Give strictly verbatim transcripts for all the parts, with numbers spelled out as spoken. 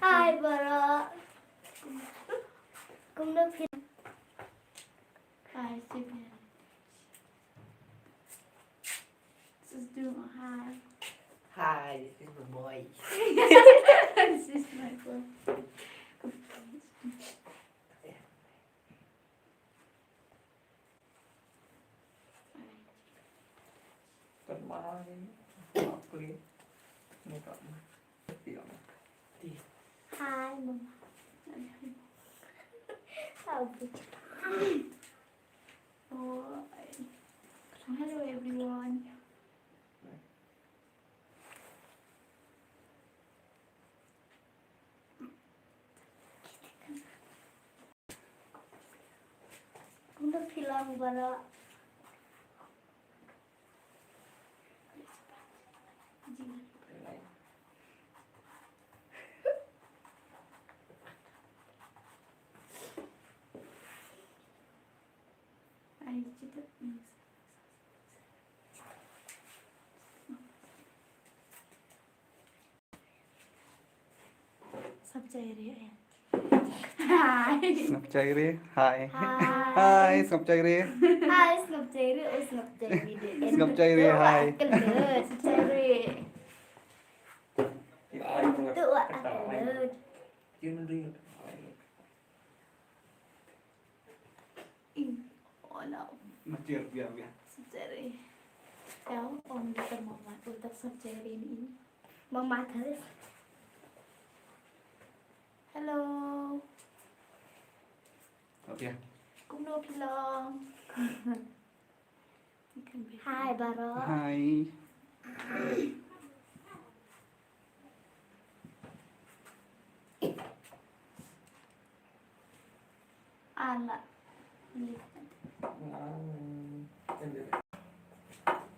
Hi, Bara. Kumno phi? Hi, Sibin. This is doing a hi. Hi, this is my boy. This is my boy. Good morning. Hi, Mama. Oh, hello, everyone. Kumno phi long, Bara? Ai, kita. Sngap jai re, eh. Hi. Sngap jai re, hi. Hi. Hi, sngap jai re. Hi, sngap jai re, oh, sngap jai re de. Sngap jai re, hi. Ka lut, sngap jai re. Tu wa ka lut. Ih, oh no. Matir biar biar. Sngap jai re. Tau, ong di ka mama, utak sngap jai re ni. Mama terus. Hello. Oke. Kumno phi long? Hi, Bara. Hi. Ala.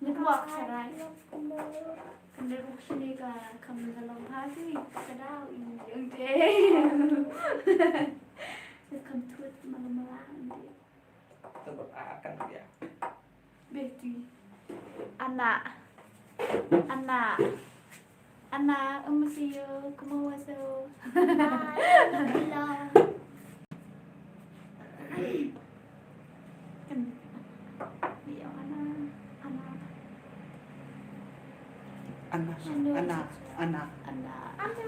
Network sarai. Kan da ruk shini ka kam da long ha ki ka dau i yang te. Kam tut mala mala. Tebak akan dia. Betty. Anak. Anak. Anak, um, see you. Come on, so. Bye. Love. Kan. Dia anak. Anak. Anak, anak, anak. Anak. Anak.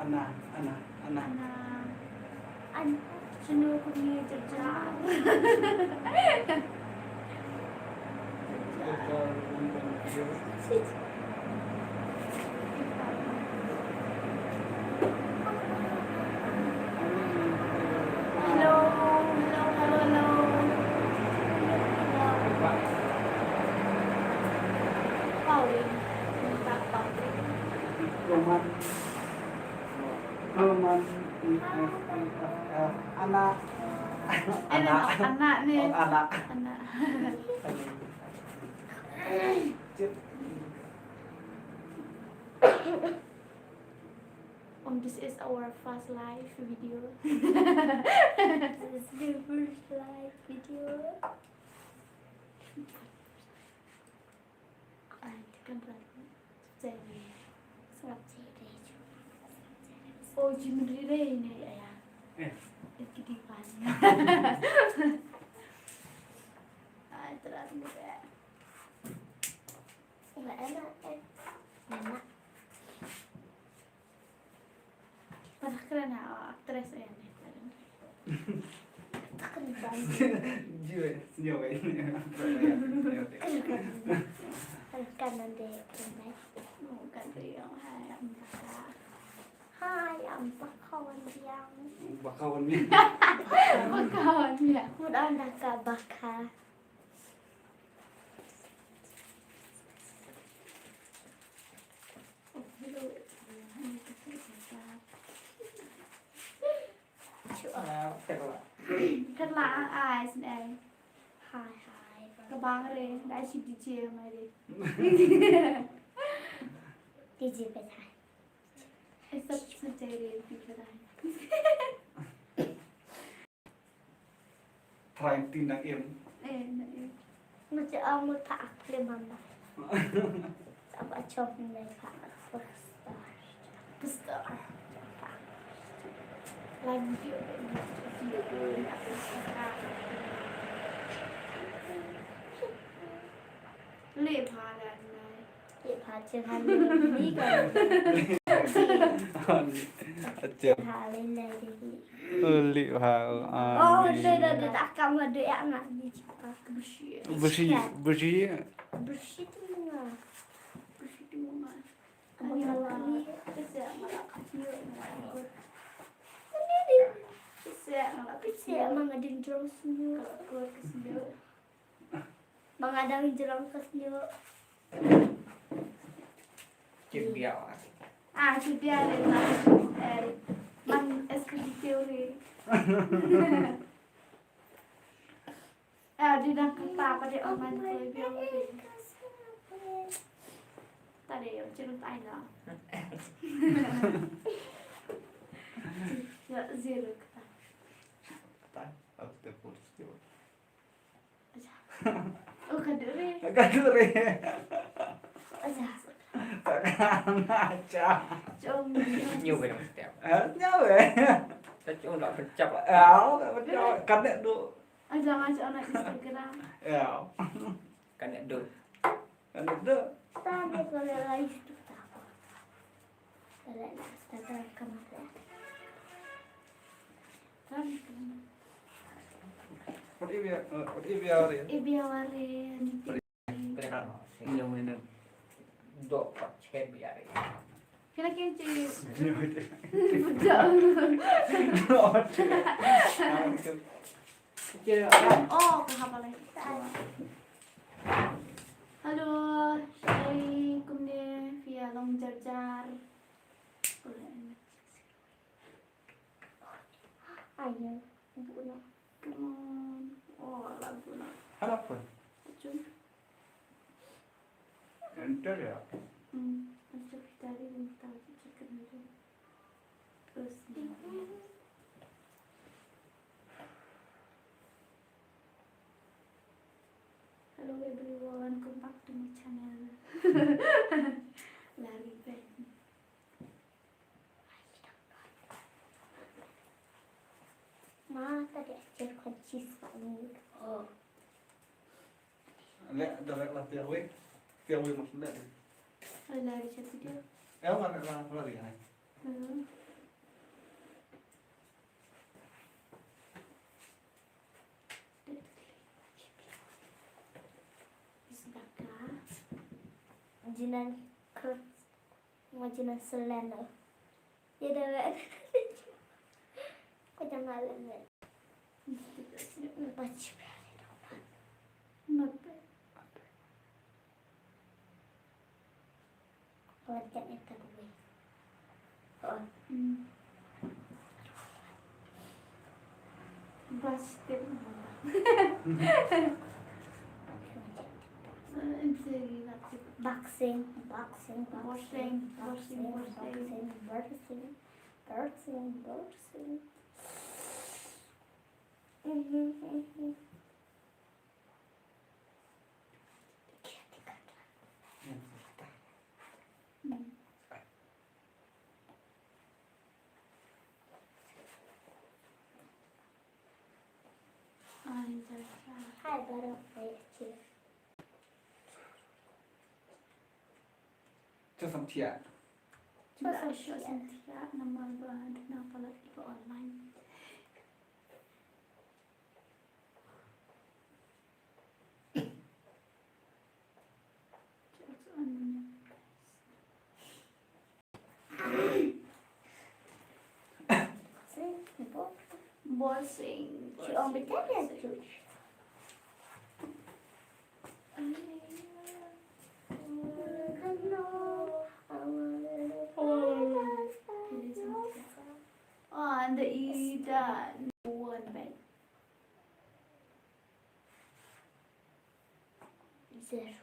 Anak, anak, anak. Anak. An-, sino ko ni terjang? Hello, hello, hello, hello. Pauline. Pauline. Roman. Roman. Anak. Anak. Anak ni. Oh, anak. Anak. Um, this is our first live video. This is the first live video. Ai, kan pernah. Sngap jai re. Oh, ji mendri re ini ya. Eh. Eh, kiti pan. Ai, terang ni ya. Enggak enak, eh. Enak. Pada keren ya, aktris ya ni. Keren banget. Jiwa, senyum ini. Keren. Keren kan nanti keren. Bukan tu yang hai, yang baka. Hai, yang baka wan biang. Baka wan biang. Baka wan biang. Mudah baka baka. Kan la ai sngewbha. Hai, hai. Ka bang re, da shi D J mai re. D J ba tai. Ai sap sngewbha re, di ba tai. Trai tin dang im. Eh, dang im. Sa mut pa ak le mama. Sa ba chop ne pa ak superstar. Superstar. Lagi video ni aku suka. Le pa la nai. Le pa che ha ni ka. Acha. Ha le nai de. Li ha. Oh, de de de, tak kam de ya na ni. Bersih. Bersih, bersih. Bersih tu mana? Bersih tu mana? Ni, ni. Ni, ni. Manga ding jrong snu. Manga ding jrong ka snu. Cip biar. Ah, cip biar, eh, man, eh, man, es ke teori. Ah, di dang kata apa di online ko biar. Tadi yang cerita ina. Ya, zero kata. Kata, aku tak putus dia. Oh, ka dure. Ka dure. Aja. Takkan aja. Jom. Nyu be nama setiap. Eh, nyu be. Kacung dah pecah. Ya, dah pecah. Kan nek du. Aja ngaji anak Instagram. Ya. Kan nek du. Kan nek du. Tadi kalau lagi tu tak apa. Kalau nak, tak tahu ke mana. Kan, kan. What if you, uh, what if you are in? If you are in. Kena. Yang mana? Dok pat chem biar. Kena kena cik. Betul. Dok. Okay, oh, ka hap lagi. Hello, Shai, kumne, phi ïa long jar jar. Ayo, buno. Come on. Oh, la buno. Hana pun. Jun. Enter ya. Hmm, enter kita di minta kita kena jun. Terus. Hello everyone, come back to my channel. Larry Ben. Ma, tadi ajar kunci sepatu. Oh. Lek, dah lek lah tiap week. Tiap week maksudnya. Ada lari satu dia. Eh, mana lah lari ya? Hmm. Jinan kerut. Majinan selen. Ya dah, Wen. Kau jangan len, Wen. Baca berani dapat. Mata. Kau jangan minta gue. Oh. Hmm. Plastik. Boxing, boxing, boxing, boxing, boxing, boxing, boxing, boxing, boxing. Mhm, mhm. Hai, barang saya cik. Cak sam thiah. Cak sam thiah namar ba duna palat iba online. Borsing, borsing, borsing. Oh, and the Ida one back. Zero.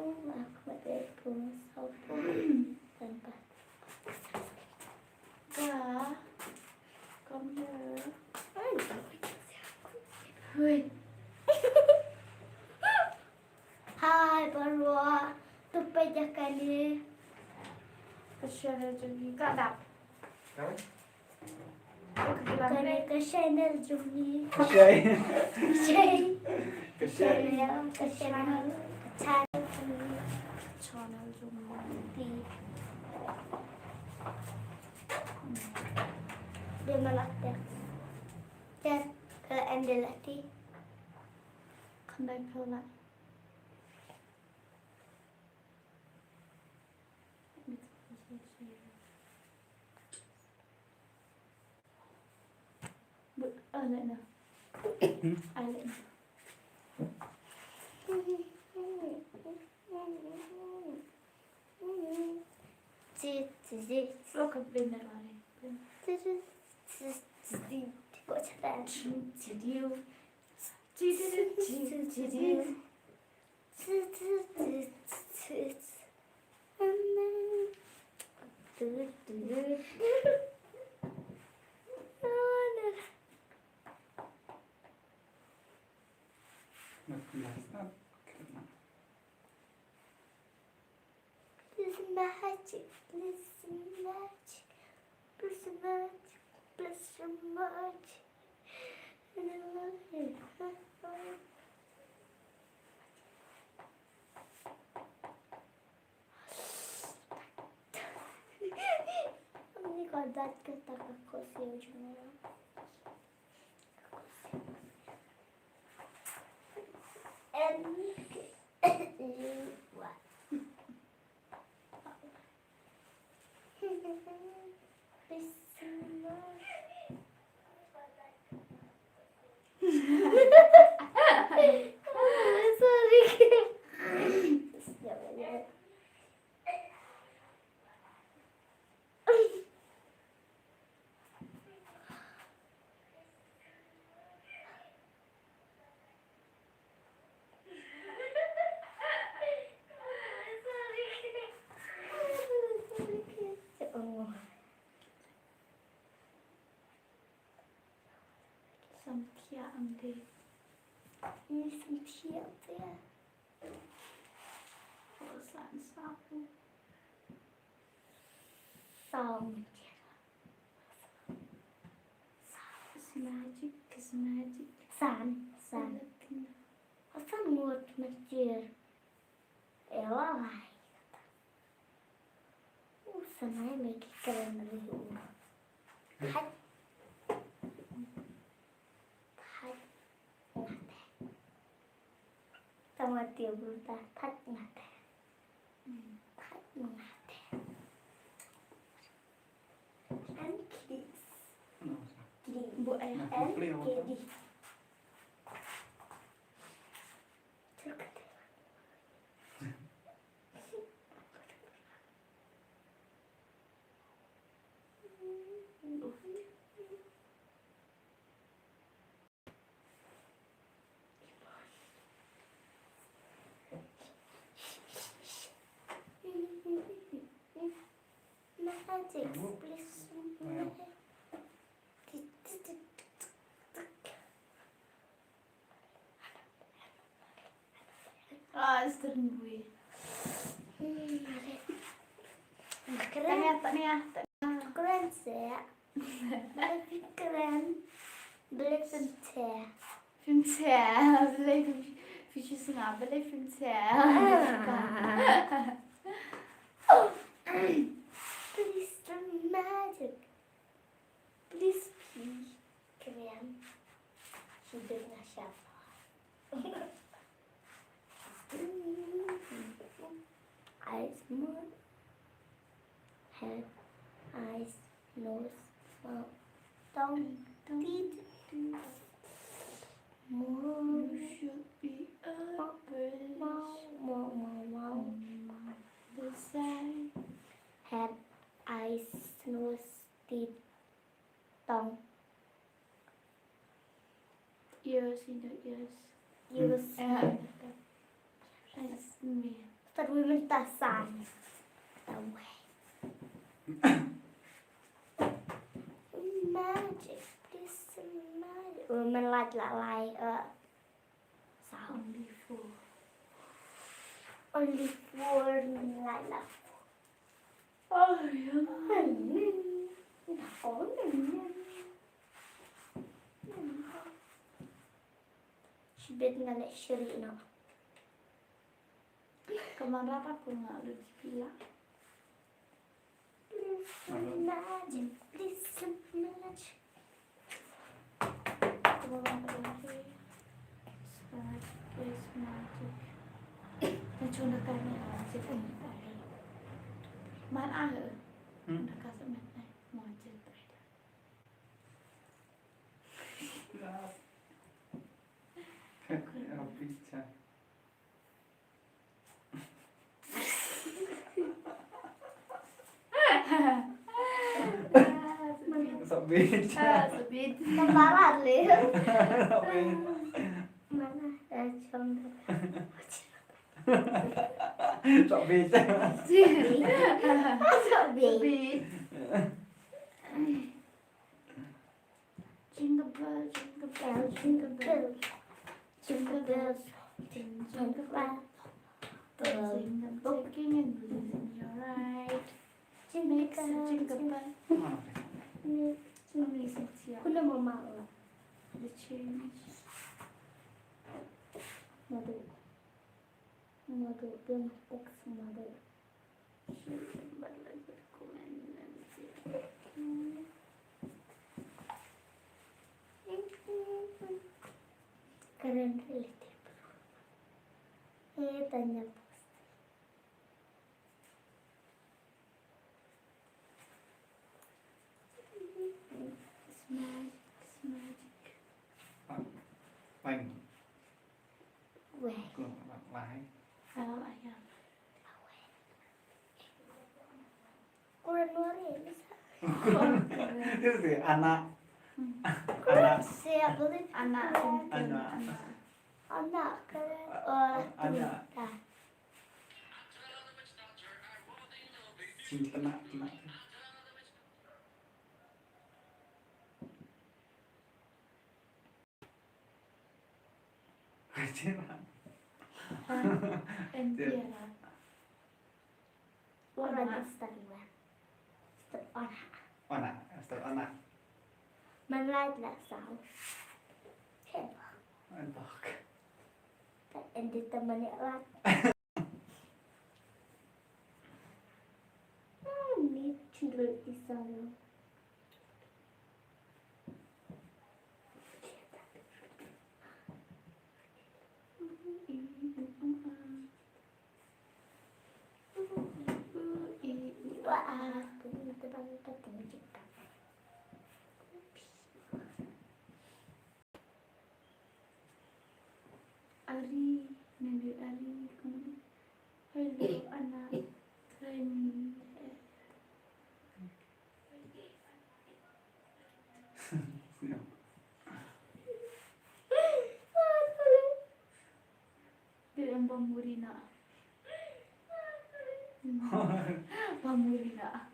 Pung, ah, kaba dei pung, saw pung. Tang pat. Ka, come here. Hui. Hai, baroh. To peit ïa kane. Ka shelly jong ngi ka dap. Kane ka channel jong ngi. Ka shai. Ka shai. Ka shai. Ka shai. Ka shai. Ti. Dia malak dia. Dia ke endel ti. Khandai pula. But, ah, nak, nak. Hmm? Ah, nak, nak. Sit, sit, sit. Look up in the line. Sit, sit, sit, sit. What's that? Sit, sit, sit. Sit, sit, sit, sit, sit. This magic, this magic, this magic, this magic. Ni ko dat ke tak ko si ujung. And you what? Sorry. Samthiah am dei. Ni samthiah te. Ko san sa. Sound. Sound. Is magic, is magic. San, san. San ngut mecir. Ela lai. U sanai me ki kren ri u. Thait. Thait. Ngate. Tama tia bru ta thait ngate. Thait ngate. And kids. Kids. Bu eh. And kids. Magic, please. Ah, is drin bui. Kren. Tania, Tania, Tania. Kren se. Kren. Beli pynte. Pynte. Beli pyn-, pynte snga. Beli pynte. Ah. Please, the magic. Please, please. Kren. Shi dei na shafa. Eyes, mouth, head, eyes, nose, mouth, tongue, teeth, mouth, mouth, mouth, mouth, mouth, mouth, head, eyes, nose, teeth, tongue. Ears, in the ears. Ears. Eh, eh, eh. Eyes, me. Start with the sun. The way. Magic, this magic. Women like, like, like, uh, sound. Only four. Only four women like that. Oh, yeah. Shibit nga leh shiri no. Teman rapat pun nggak lu dipilih. Please magic, please magic. Come on, come on, please. Magic, please magic. Macam dah kami magic ni tadi. Man ah. Hmm? Dah kasih man ah. Magic tadi. Yes. Kayak apa? Sabit. Ah, sabit. Nambaran le. Sabit. Mana? Eh, jom. Sabit. Sabit. Sabit. Jingle bell, jingle bell, jingle bell. Jingle bells, jingle bells. Jingle, taking and losing your ride. Makes a jingle bell. Amazing, yeah. Kuna mama. The change. Madu. Madu, dia text madu. Karen relative. Eh, tanya post. Smart, smart. Fine. Weh. Ko lai. Salah ayam. Kurang dua hari, bisa. Itu sih, anak. Hmm. Anak. Siap beli. Anak, anak. Anak. Anak, keren. Oh, anak. Dah. Sini, kena, kena. Kecil lah. Hah? Entir lah. Orang nak start duluan. Start anak. Anak, start anak. Mana nak sound? Hell. Entok. Tak edit teman ya lah. Hmm, ni cendol pisang. Ari, nende ari, kumne. Hello, anak. Training. Dia yang bamurina. Bamurina.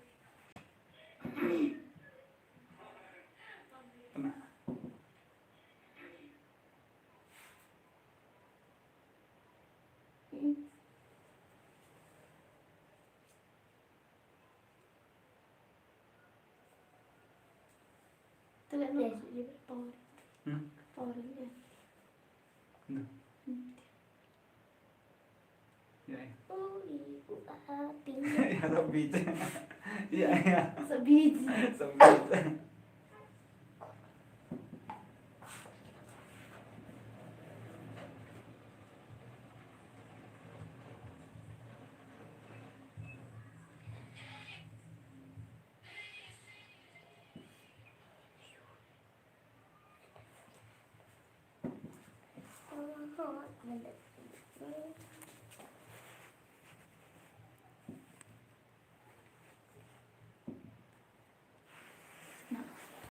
Pernah. Tengok ni, power. Hmm? Power dia. Nah. Hmm. Ya, ya. Oh, ibu api. Ya, lebih. Ya, ya. Sebiji. Sebiji.